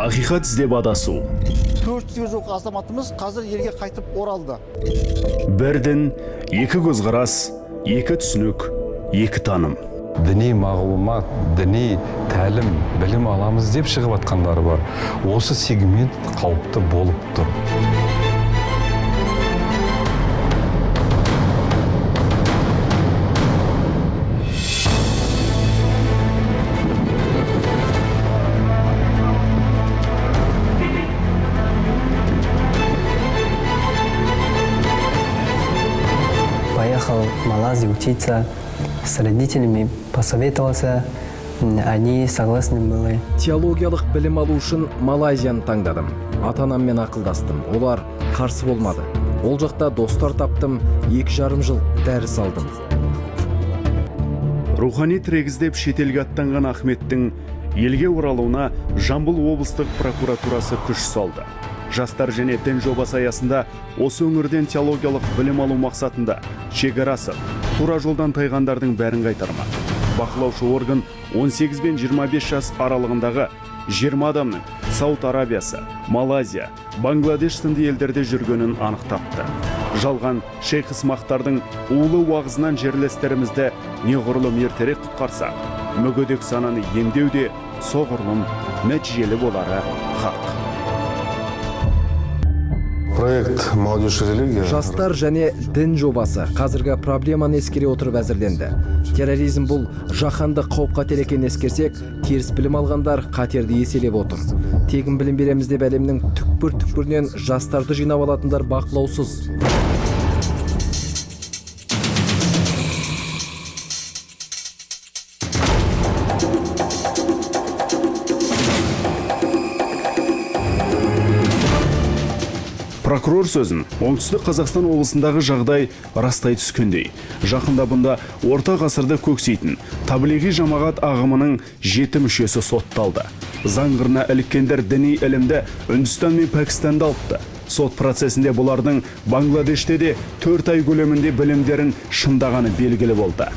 Ақиқат іздеп адасу. 400-ге жуық азаматымыз қазір елге қайтып оралды. Бір дін, екі көзқарас, екі түсінік, екі таным. Діни мағлұмат, діни тәлім, білім аламыз деп шығып атқандары бар. Осы сегмент қауіпті болып тұр. Поехал в Малайзию учиться, с родителями посоветовался, они согласны были. Теологиялық білім алу үшін Малайзияны таңдадым. Ата анаммен ақылдастым, олар қарсы болмады. Ол жақта достар таптым, 2,5 жыл дәріс алдым. Рухани тірек іздеп шетелге аттанған Ахметтің елге оралуына Жамбыл облыстық прокуратурасы күш салды. Жастар және дін жобасы аясында осы өңірден теологиялық білім алу мақсатында шекарасы тура жолдан тайғандардың бәрін қайтармақ. Бақылаушы орган 18 бен 25 жас аралығындағы 20 адамның Сауд Арабиясы, Малайзия, Бангладеш сынды елдерде жүргенін анықтапты. Жалған шейхысымақтардың улы уағызынан жерлестерімізді неғұрлым ертерек құтқарсақ, мүгедек сананы емдеу де соғұрлым нәтижелі болары хақ. Проект «Молодежь и религия». Жастар және дін жобасы қазіргі проблеманы ескере отырып әзірленді. Терроризм бұл жаһандық қауіп қатер екенін ескерсек, теріс білім алғандар қатерді еселеп отыр. Тегін білім береміз деп әлемнің түкпір-түкпірінен жастарды жинап алатындар бақылаусыз. Прокурор сөзін Оңтүстік Қазақстан облысындағы жағдай растай түскендей. Жақында бұнда орта ғасырды көксейтін таблиғи жамағат ағымының 7 мүшесі сотталды. Заң қырына іліккендер діни ілімді Үндістан мен Пәкістанда алыпты. Сот процесінде бұлардың Бангладеште де 4 ай көлемінде білімдерін шыңдағаны белгілі болды.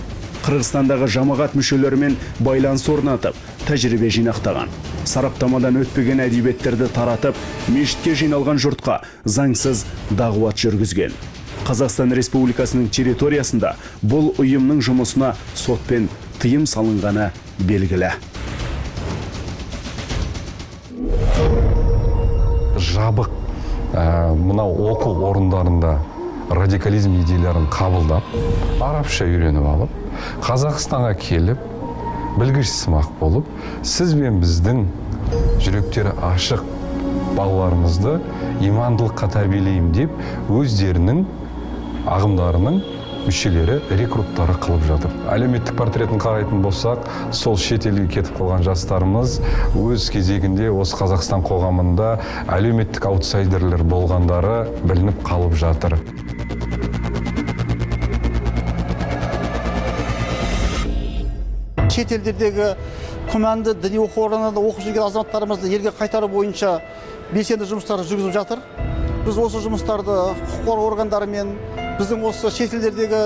Қырғызстандағы жамағат мүшелерімен байланыс орнатып, тәжірибе жинақтаған. Сараптамадан өтпеген әдебиеттерді таратып, мешітке жиналған жұртқа заңсыз дағуат жүргізген. Қазақстан Республикасының территориясында бұл ұйымның жұмысына сотпен тыйым салынғаны белгілі. Жабық мынау оқу орындарында радикализм идеяларын қабылдап, арабша үйреніп алып, Қазақстанға келіп, білгіш сымақ болып, сіз бен біздің жүректері ашық балаларымызды имандылыққа тәрбиелеймін деп өздерінің ағымдарының мүшелері, рекруттары қылып жатыр. Әлеуметтік портретін қарайтын болсақ, сол шетелге кетіп қалған жастарымыз өз кезегінде осы Қазақстан қоғамында әлеуметтік аутсайдерлер болғандары білініп қалып жатыр. Шет елдердегі күмәнді діни оқу орындарында оқып жүрген азаматтарымызды елге қайтару бойынша белсенді жұмыстар жүргізіп жатыр. Біз осы жұмыстарды құқық қорғау органдарымен, біздің осы шет елдердегі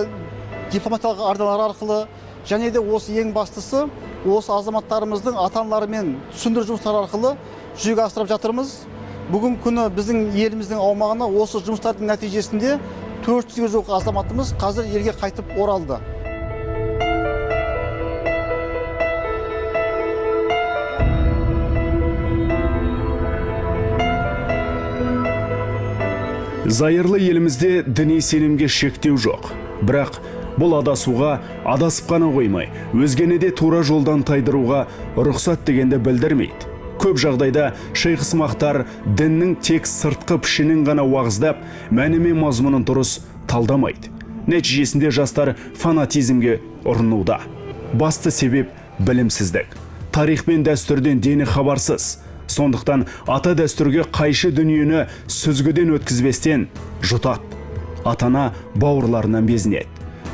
дипломатиялық арналар арқылы және де осы ең бастысы осы азаматтарымыздың ата-аналарымен түсіндіру жұмыстары арқылы жүзеге асырып жатырмыз. Бүгін күні біздің еліміздің аумағына осы жұмыстардың нәтижесінде 400-ге жуық азаматымыз қазір елге қайтып оралды. Зайырлы елімізде діни сенімге шектеу жоқ. Бірақ бұл адасуға адасып қана қоймай, өзгені де тура жолдан тайдыруға рұқсат дегенді білдірмейді. Көп жағдайда шейхысымақтар діннің тек сыртқы пішінін ғана уағыздап, мәні мен мазмұнын дұрыс талдамайды. Нәтижесінде жастар фанатизмге ұрынуда. Басты себеп білімсіздік. Тарих пен дәстүрден дені хабарсыз. Сондықтан ата дәстүрге қайшы дүниені сүзгіден өткізбестен жұтады. Атана бауырларынан безінеді.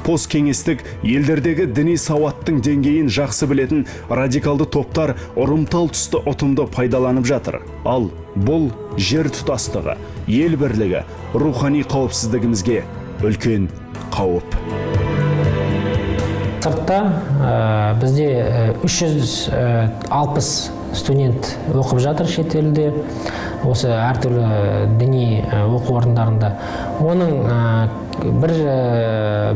Посткеңестік елдердегі діни сауаттың деңгейін жақсы білетін радикалды топтар ұрымтал тұсты ұтымды пайдаланып жатыр. Ал бұл жер тұтастығы, ел бірлігі, рухани қауіпсіздігімізге үлкен қауіп. Сыртта бізде 360 студент оқып жатыр шетелде, осы әртүрлі діни оқу орындарында. Оның бір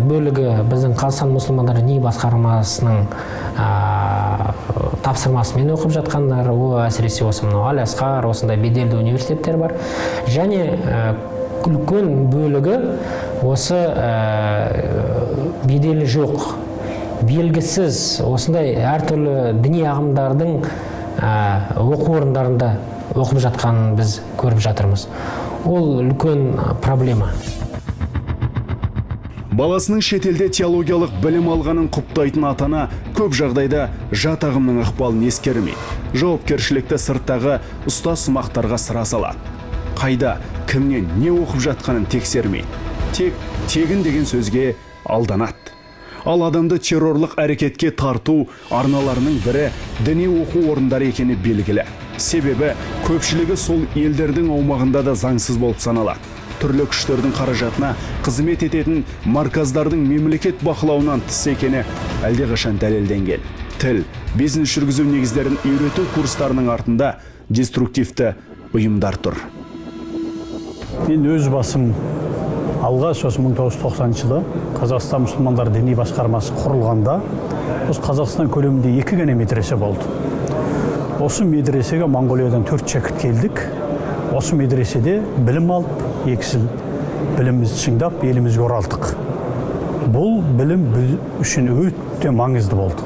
бөлігі біздің Қазақстан мұсылмандары діни басқармасының тапсырмасымен оқып жатқандар, ол әсіресе осы мынау Аль-Асқар, осындай беделді университеттер бар. Және үлкен бөлігі осы беделі жоқ, белгісіз осындай әртүрлі діни ағымдардың оқу орындарында оқып жатқанын біз көріп жатырмыз. Ол үлкен проблема. Баласының шетелде теологиялық білім алғанын құптайтын ата-ана көп жағдайда жат ағымның ықпалын ескермейді. Жауапкершілікті сырттағы ұстаз сымақтарға сыра салады. Қайда, кімнен не оқып жатқанын тексермейді. Тек тегін деген сөзге алданады. Ал адамды террорлық әрекетке тарту арналарының бірі діни оқу орындары екені белгілі. Себебі көпшілігі сол елдердің аумағында да заңсыз болып саналады. Түрлі күштердің қаражатына қызмет ететін марказдардың мемлекет бақылауынан тыс екені әлдеқашан дәлелденген. Тіл, бизнес жүргізу негіздерін үйрету курстарының артында деструктивті ұйымдар тұр. Мен өз басым алғаш осы 1990 жылы Қазақстан мұсылмандар діни басқармасы құрылғанда осы Қазақстан көлемінде 2 ғана медресе болды. Осы медресеге Моңғолиядан 4 шәкірт келдік. Осы медреседе білім алып, 2 жыл білімімізді шыңдап, елімізге оралдық. Бұл білім біз үшін өте маңызды болды.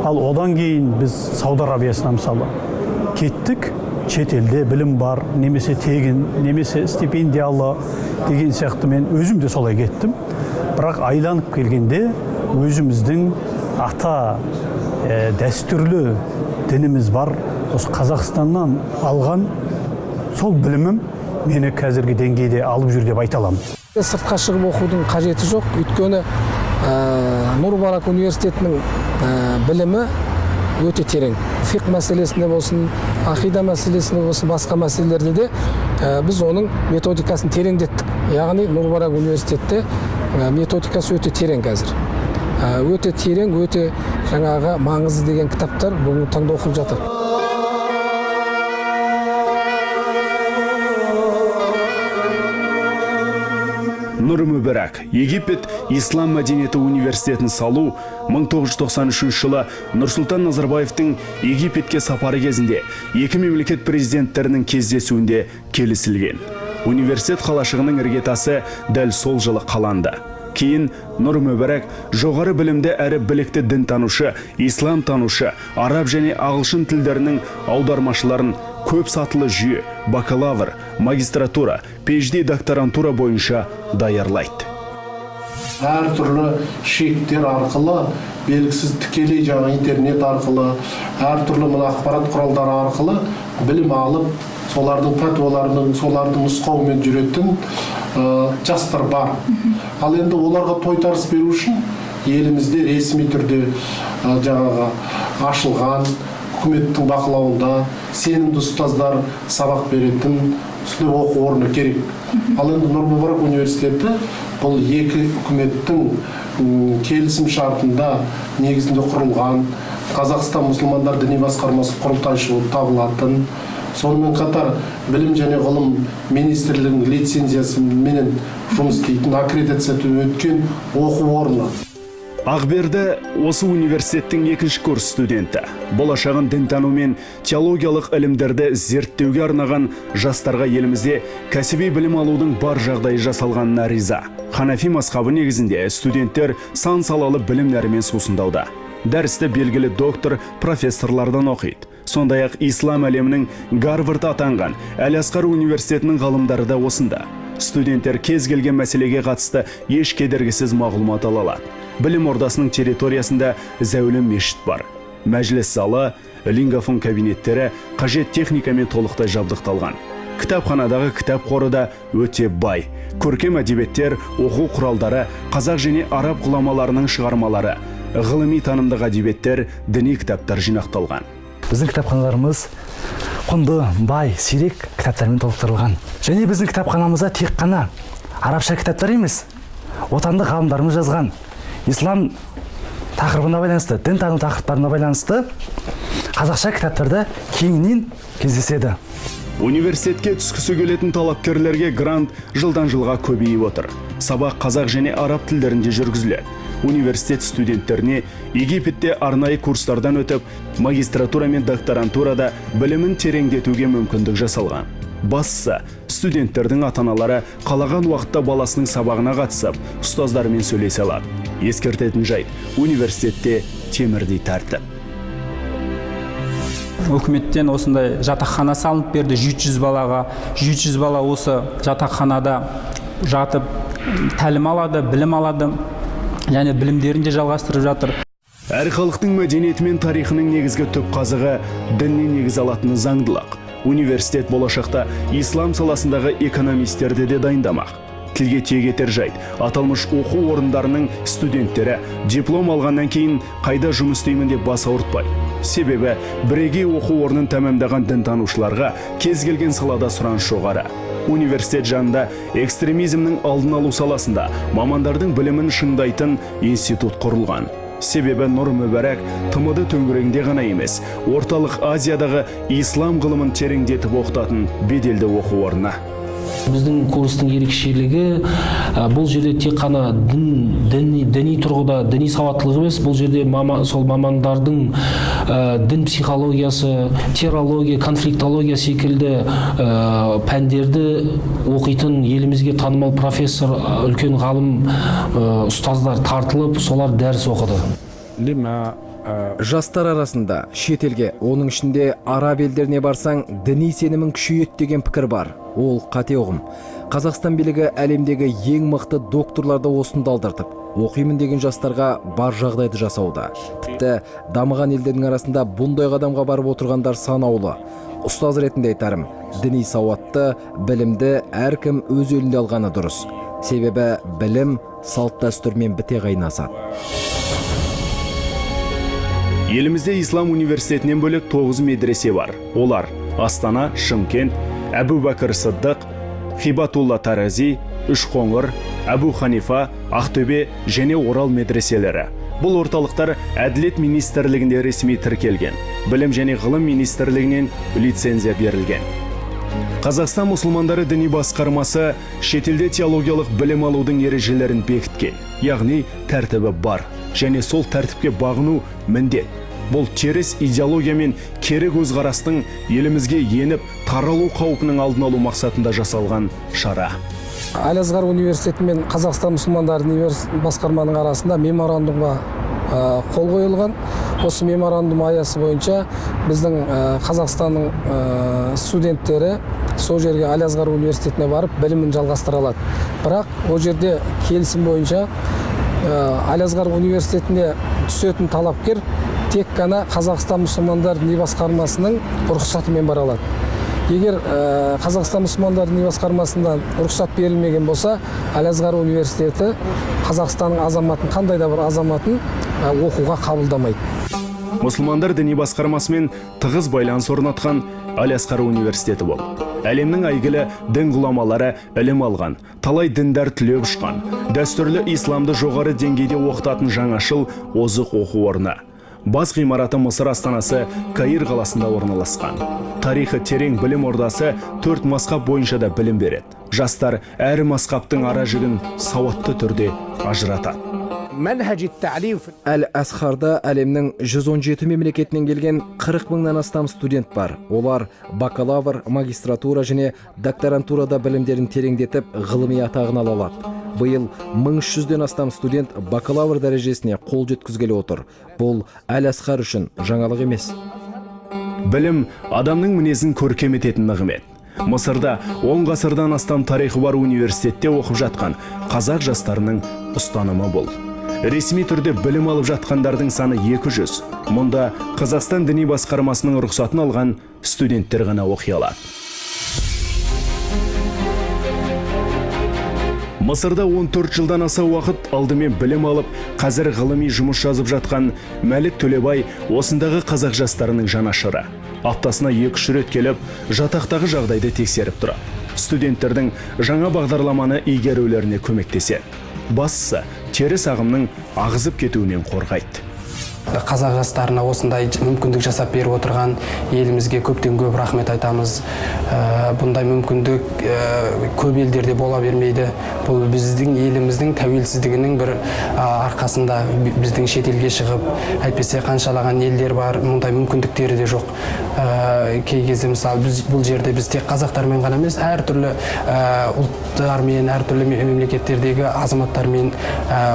Ал одан кейін біз Сауд Арабиясына мысалы кеттік, шетелде білім бар, немесе тегін, немесе стипендиялы деген сияқты мен өзім де солай кеттім. Бірақ айланып келгенде өзіміздің ата дәстүрлі дініміз бар, осы Қазақстаннан алған сол білімім мені қазіргі деңгейде алып жүр деп айта аламын. Сыртқа шығып оқудың қажеті жоқ, өйткені Нұр Мүбарак университетінің білімі өте терең. Фиқх мәселесінде болсын, ақида мәселесінде болсын, басқа мәселелерде де біз оның методикасын тереңдеттік. Яғни Нұр Мүбарак университетте методикасы өте терең қазір. Өте терең, өте жаңағы маңызды деген кітаптар бүгінгі таңда оқылып жатыр. Нұр Мүбарак, Египет Ислам мәдениеті университетін салу 1993 жылы Нұрсұлтан Назарбаевтың Египетке сапары кезінде екі мемлекет президенттерінің кездесуінде келісілген. Университет қалашығының іргетасы дәл сол жылы қаланды. Кейін Нұр Мүбарак жоғары білімді әрі білікті дінтанушы, исламтанушы, араб және ағылшын тілдерінің аудармашыларын көп сатылы жүйе, бакалавр, магистратура, PhD докторантура бойынша даярлайды. Әртүрлі шектер арқылы, белгісіз тікелей жаңа интернет арқылы, әртүрлі мына ақпарат құралдары арқылы білім алып, солардың пәтуаларының, солардың нұсқауымен жүретін жастар бар. Ал енді оларға тойтарыс беру үшін елімізде ресми түрде жаңағы ашылған үкіметтің бақылауында сенімді ұстаздар сабақ беретін осындай оқу орны керек. Ал енді Нұр Мүбарак университеті бұл екі үкіметтің келісім шартында негізінде құрылған Қазақстан мұсылмандар діни басқармасы құрылтайшы болып табылатын, сонымен қатар Білім және ғылым министрлігінің лицензиясыменен жұмыс істейтін аккредитациядан өткен оқу орны. Ақберді осы университеттің екінші курс студенті. Болашағын дінтану мен теологиялық ілімдерді зерттеуге арнаған жастарға елімізде кәсіби білім алудың бар жағдайы жасалғанына риза. Ханафи мазхабы негізінде студенттер сан салалы білім нәрімен сусындауда. Дәрісті белгілі доктор, профессорлардан оқиды. Сондай-ақ ислам әлемінің Гарвард атанған Әл-Асқар университетінің ғалымдары да осында. Студенттер кез келген мәселеге қатысты еш кедергісіз мағлұмат ала алады. Білім ордасының территориясында зәулім мешіт бар. Мәжіліс залы, лингофон кабинеттері қажет техникамен толықтай жабдықталған. Кітапханадағы кітап қоры да өте бай. Көркем әдебиеттер, оқу құралдары, қазақ және араб ғұламаларының шығармалары, ғылыми танымдық әдебиеттер, діни кітаптар жинақталған. Біздің кітапханаларымыз құнды, бай, сирек кітаптармен толықтырылған. Және біздің кітапханамызда тек қана арабша кітаптар емес, отандық ғалымдарымыз жазған ислам тақырыбына байланысты, дін тану тақырыптарына байланысты Қазақша кітаптарда кеңінен кездеседі. Университетке түскісі келетін талапкерлерге грант жылдан жылға көбейіп отыр. Сабақ қазақ және араб тілдерінде жүргізіледі. Университет студенттеріне Египетте арнайы курстардан өтіп, магистратура мен докторантурада білімін тереңдетуге мүмкіндік жасалған. Бастысы, студенттердің ата-аналары қалаған уақытта баласының сабағына қатысып, ұстаздарымен сөйлесе алады. Ескертетін жайт, университетте темірдей тәртіп. Үкіметтен осындай жатақхана салынып берді 700 балаға. 700 бала осы жатақханада жатып тәлім алады, білім алады және білімдерін де жалғастырып жатыр. Әр халықтың мәдениеті мен тарихының негізгі түп қазығы діннен негіз алатыны заңдылық. Университет болашақта ислам саласындағы экономистерді де дайындамақ. Тілге тиек етер жайт, аталмыш оқу орындарының студенттері диплом алғаннан кейін қайда жұмыс істеймін деп бас ауыртпайды. Себебі бірегей оқу орнын тәмамдаған дінтанушыларға кез келген салада сұраныс жоғары. Университет жанында экстремизмнің алдын алу саласында мамандардың білімін шыңдайтын институт құрылған. Себебі Нұр Мүбәрак ТМД төңірегінде ғана емес, Орталық Азиядағы ислам ғылымын тереңдетіп оқытатын беделді оқу орны. Біздің курстың ерекшелігі, бұл жерде тек қана діни тұрғыда, діни сауаттылық емес, бұл жерде сол мамандардың дін психологиясы, терология, конфликтология секілді пәндерді оқитын елімізге танымал профессор, үлкен ғалым, ұстаздар тартылып, солар дәріс оқыды. Жастар арасында шетелге, оның ішінде араб елдеріне барсаң, діни сенімің күшейеді деген пікір бар. Ол қате ұғым. Қазақстан билігі әлемдегі ең мықты докторларды осында алдыртып, оқимын деген жастарға бар жағдайды жасауда. Тіпті дамыған елдердің арасында бұндай қадамға барып отырғандар санаулы. Ұстаз ретінде айтарым, діни сауатты, білімді әркім өз елінде алғаны дұрыс. Себебі білім салт дәстүрмен біте қайнасады. Елімізде Ислам университетінен бөлек 9 медресе бар. Олар Астана, Шымкент, Әбу Бәкір Сыддық, Хибатулла Тарази, Үшқоңыр, Әбу Ханифа, Ақтөбе және Орал медреселері. Бұл орталықтар Әділет министрлігінде ресми тіркелген. Білім және ғылым министрлігінен лицензия берілген. Қазақстан мұсылмандары діни басқармасы шетелде теологиялық білім алудың ережелерін бекіткен. Яғни тәртібі бар және сол тәртіпке бағыну міндет. Бұл теріс идеология мен кері көзқарастың елімізге еніп таралу қаупінің алдын алу мақсатында жасалған шара. Әл-Азхар университеті мен Қазақстан мұсылмандары діни басқарманың арасында меморандумға қол қойылған. Осы меморандум аясы бойынша біздің Қазақстанның студенттері сол жерге Әл-Азхар университетіне барып білімін жалғастыра алады. Бірақ ол жерде келісім бойынша Әл-Азхар университетіне түсетін талапкер тек қана Қазақстан мұсылмандар діни басқармасының рұқсатымен бара алады. Егер Қазақстан мұсылмандар діни басқармасынан рұқсат берілмеген болса, Әл-Азхар университеті Қазақстанның азаматын, қандай да бір азаматын оқуға қабылдамайды. Мұсылмандар діни басқармасымен тығыз байланыс орнатқан Әл-Азхар университеті болды. Әлемнің әйгілі дін ғұламалары ілім алған, талай діндар түлеп ұшқан, дәстүрлі исламды жоғары деңгейде оқытатын жаңашыл озық оқу орны. Бас ғимараты Мысыр астанасы Каир қаласында орналасқан. Тарихы терең білім ордасы 4 мазхаб бойынша да білім береді. Жастар әр мазхабтың ара жігін сауатты түрде ажыратады. Әл-Азхарда әлемнің 117 мемлекетінен келген 40 мыңнан астам студент бар. Олар бакалавр, магистратура және докторантурада білімдерін тереңдетіп, ғылыми атағын ала алады. Биыл 1300-ден астам студент бакалавр дәрежесіне қол жеткізгелі отыр. Бұл Әл-Азхар үшін жаңалық емес. Білім адамның мінезін көркем ететін нығмет. Мысырда 10 ғасырдан астам тарихы бар университетте оқып жатқан қазақ жастарының ұстанымы бұл. Ресми түрде білім алып жатқандардың саны 200. Мұнда Қазақстан діни басқармасының рұқсатын алған студенттер ғана оқи алады. Мысырда 14 жылдан аса уақыт алдымен білім алып, қазір ғылыми жұмыс жазып жатқан Мәлік Төлебай осындағы қазақ жастарының жанашыры. Аптасына 2-3 рет келіп, жатақтағы жағдайды тексеріп тұрады. Студенттердің жаңа бағдарламаны игерулеріне көмектеседі. Бастысы, теріс ағымның ағызып кетуінен қорғайды. Қазақ жастарына осындай мүмкіндік жасап беріп отырған елімізге көптен көп рахмет айтамыз. Бұндай мүмкіндік көп елдерде бола бермейді. Бұл біздің еліміздің тәуелсіздігінің бір арқасында біздің шетелге шығып, әйтпесе қаншалаған елдер бар, мұндай мүмкіндіктері де жоқ. Кей кезде мысалы біз бұл жерде біз тек қазақтармен ғана емес, әртүрлі ұлттармен, әртүрлі мемлекеттердегі азаматтармен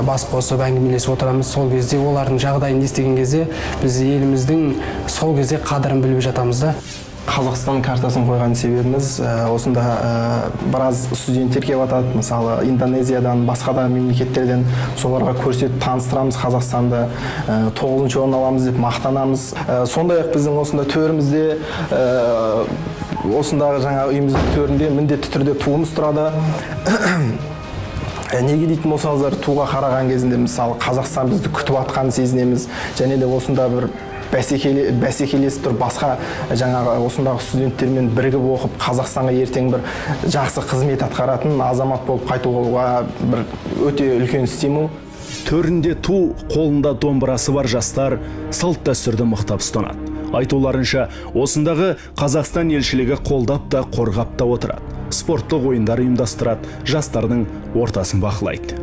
бас қосып әңгімелесіп отырамыз. Сол кезде олардың жағдайын естіген кезде біз еліміздің сол кезде қадірін біліп жатамыз да. Қазақстан картасын қойған себебіміз осында біраз студенттер келіп жатады, мысалы Индонезиядан, басқа да мемлекеттерден, соларға көрсетіп таныстырамыз Қазақстанды, 9-шы орын аламыз деп мақтанамыз. Сондай-ақ біздің осында төрімізде, осындағы жаңа үйіміздің төрінде міндетті түрде туымыз тұрады. Неге дейтін болсаңыздар, туға қараған кезінде мысалы Қазақстан бізді күтіп атқанын сезінеміз, және де осында бір бәсекелесіп тұр басқа жаңағы осындағы студенттермен бірігіп оқып, Қазақстанға ертең бір жақсы қызмет атқаратын азамат болып қайтуға бір өте үлкен стимул. Төрінде ту, қолында домбырасы бар жастар салт дәстүрді мықтап ұстанады. Айтуларынша, осындағы Қазақстан елшілігі қолдап та қорғап та отырады. Спорттық ойындар ұйымдастырады, жастардың ортасын бақылайды.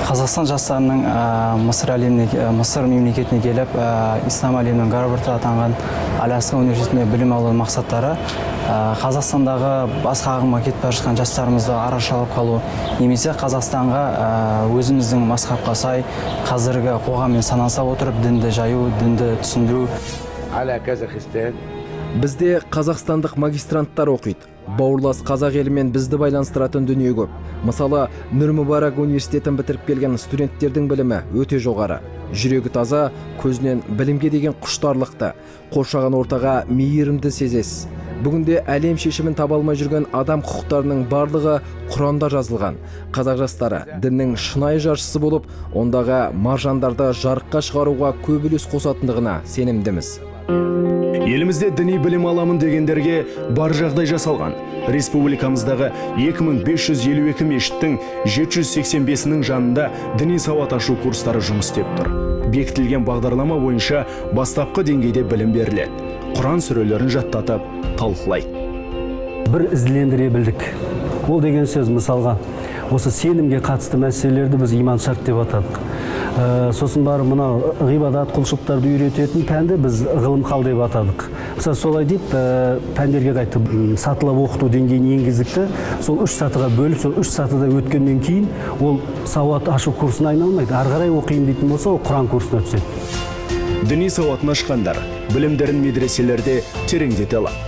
Қазақстан жастарының Мысыр мемлекетіне келіп, ислам әлемінің Гарварды атанған Аль-Асқар университетінде білім алу мақсаттары Қазақстандағы басқа ағымға кетіп бара жатқан жастарымызды арашалап қалу, немесе Қазақстанға өзіміздің мазхабқа сай қазіргі қоғаммен санаса отырып дінді жаю, дінді түсіндіру. Бізде қазақстандық магистранттар оқиды. Бауырлас қазақ елімен бізді байланыстыратын дүние көп. Мысалы, Нұр Мүбарак университетін бітіріп келген студенттердің білімі өте жоғары. Жүрегі таза, көзінен білімге деген құштарлықты, қоршаған ортаға мейірімді сезесіз. Бүгінде әлем шешімін таба алмай жүрген адам құқықтарының барлығы Құранда жазылған. Қазақ жастары діннің шынайы жаршысы болып, ондағы маржандарды жарыққа шығаруға көп үлес қосатындығына сенімдіміз. Елімізде діни білім аламын дегендерге бар жағдай жасалған. Республикамыздағы 2552 мешіттің 785-інің жанында діни сауат ашу курстары жұмыс істеп тұр. Бекітілген бағдарлама бойынша бастапқы деңгейде білім беріледі. Құран сүрелерін жаттатып, талқылайды. Бір ізділендіре білдік. Ол деген сөз, мысалға, осы сенімге қатысты мәселелерді біз иман шарт деп атадық. Сосын барып мынау ғибадат, құлшылықтарды үйрететін пәнді біз ғылым хал деп атадық. Мысалы, солай деп пәндерге қайтып сатылап оқыту деңгейін енгіздік те, сол үш сатыға бөліп, сол үш сатыда өткеннен кейін ол сауат ашу курсына айналмайды. Ары қарай оқиын дейтін болса, ол Құран курсына түседі. Діни сауатын ашқандар білімдерін медреселерде тереңдете алады.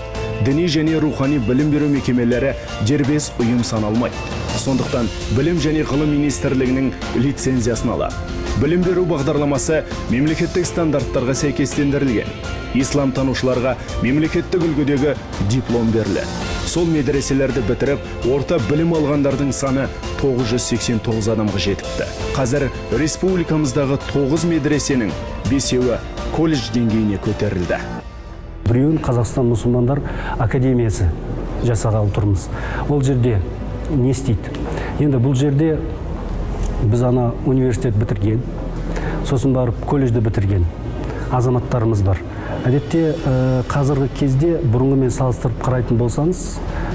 Діни және рухани білім беру мекемелері дербес ұйым саналмайды. Сондықтан Білім және ғылым министрлігінің лицензиясын алады. Білім беру бағдарламасы мемлекеттік стандарттарға сәйкестендірілген. Ислам танушыларға мемлекеттік үлгідегі диплом беріледі. Сол медреселерді бітіріп, орта білім алғандардың саны 989 адамға жетіпті. Қазір республикамыздағы 9 медресенің 5-еуі колледж деңгейіне көтерілді. Біреуін Қазақстан мұсылмандар академиясы жасағалы тұрмыз. Ол жерде не істейді? Енді бұл жерде біз ана университет бітірген, сосын барып колледжді бітірген азаматтарымыз бар. Әдетте қазіргі кезде бұрынғымен салыстырып қарайтын болсаңыз,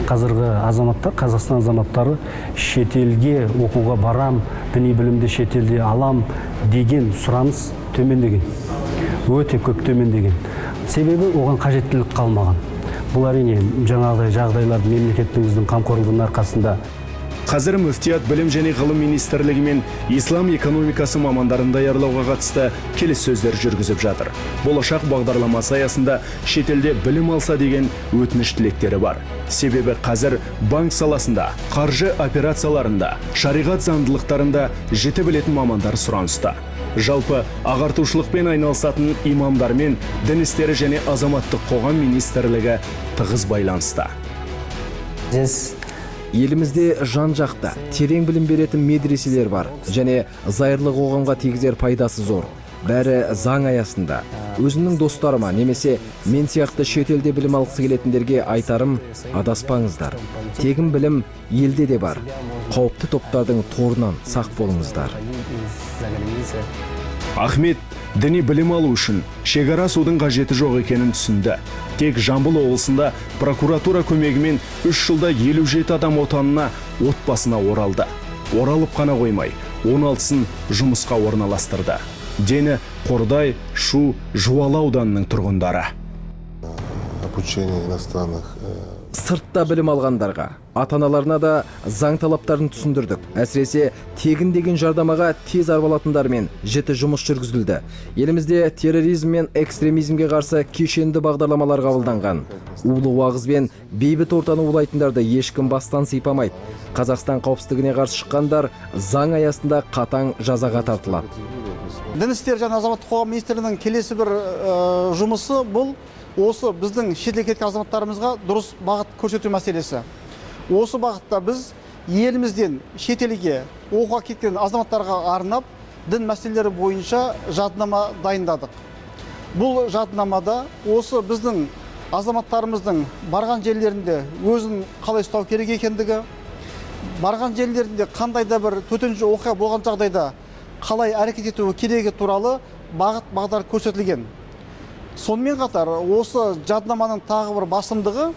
қазіргі азаматтар, Қазақстан азаматтары шетелге оқуға барам, діни білімді шетелде алам деген сұраныс төмендеген. Өте көп төмендеген. Себебі оған қажеттілік қалмаған. Бұл әрине жаңағыдай жағдайлар мемлекетіміздің қамқорлығының арқасында. Қазір мүфтият Білім және ғылым министрлігі мен ислам экономикасы мамандарын даярлауға қатысты келіссөздер жүргізіп жатыр. Болашақ бағдарламасы аясында шетелде білім алса деген өтініш тілектері бар. Себебі қазір банк саласында, қаржы операцияларында, шариғат заңдылықтарында жіті білетін мамандар сұраныста. Жалпы ағартушылықпен айналысатын имамдармен Дін істері және азаматтық қоғам министрлігі тығыз байланыста. Елімізде жан-жақты, терең білім беретін медреселер бар және зайырлы қоғамға тигізер пайдасы зор. Бәрі заң аясында. Өзімнің достарыма немесе мен сияқты шетелде білім алғысы келетіндерге айтарым, адаспаңыздар. Тегін білім елде де бар. Қауіпті топтардың торынан сақ болыңыздар. Ахмет Діни білім алу үшін шекара асудың қажеті жоқ екенін түсінді. Тек Жамбыл облысында прокуратура көмегімен 3 жылда 57 адам отанына, отбасына оралды. Оралып қана қоймай, 16-сын жұмысқа орналастырды. Дені Қордай, Шу, Жуалы ауданының тұрғындары. Обучение иностранных Сыртта білім алғандарға, ата-аналарына да заң талаптарын түсіндірдік. Әсіресе тегін деген жарнамаға тез арбалатындармен жіті жұмыс жүргізілді. Елімізде терроризм мен экстремизмге қарсы кешенді бағдарламалар қабылданған. Улы уағыз бен бейбіт ортаны улайтындарды ешкім бастан сипамайды. Қазақстан қауіпсіздігіне қарсы шыққандар заң аясында қатаң жазаға тартылады. Дін істері және азаматтық қоғам министрлігінің келесі бір жұмысы бұл осы біздің шетелге кеткен азаматтарымызға дұрыс бағыт көрсету мәселесі. Осы бағытта біз елімізден шетелге оқуға кеткен азаматтарға арнап дін мәселелері бойынша жадынама дайындадық. Бұл жадынамада осы біздің азаматтарымыздың барған жерлерінде өзін қалай ұстау керек екендігі, барған жерлерінде қандай да бір төтенше оқиға болған жағдайда қалай әрекет етуі керегі туралы бағыт бағдар көрсетілген. Сонымен қатар осы жадынаманың тағы бір басымдығы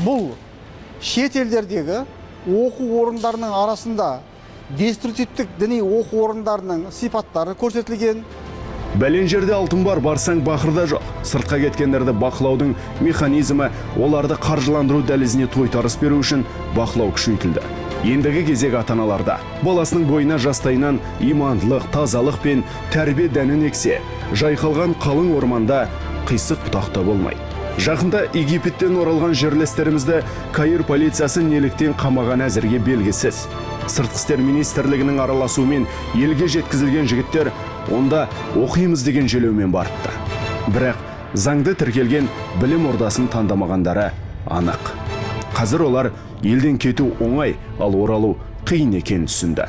бұл шет елдердегі оқу орындарының арасында деструктивтік діни оқу орындарының сипаттары көрсетілген. Бәлен жерде алтын бар, барсаң бақырда жоқ. Сыртқа кеткендерді бақылаудың механизмі, оларды қаржыландыру дәлізіне тойтарыс беру үшін бақылау күшейтілді. Ендігі кезек ата-аналарда. Баласының бойына жастайынан имандылық, тазалық пен тәрбие дәнін ексе, жайқалған қалың орманда қисық бұтақта болмайды. Жақында Египеттен оралған жерлестерімізді Каир полициясы неліктен қамаған әзірге белгісіз. Сыртқы істер министрлігінің араласуымен елге жеткізілген жігіттер онда оқимыз деген желеумен барыпты. Бірақ заңды тіркелген білім ордасын таңдамағандары анық. Қазір олар елден кету оңай, ал оралу қиын екенін түсінді.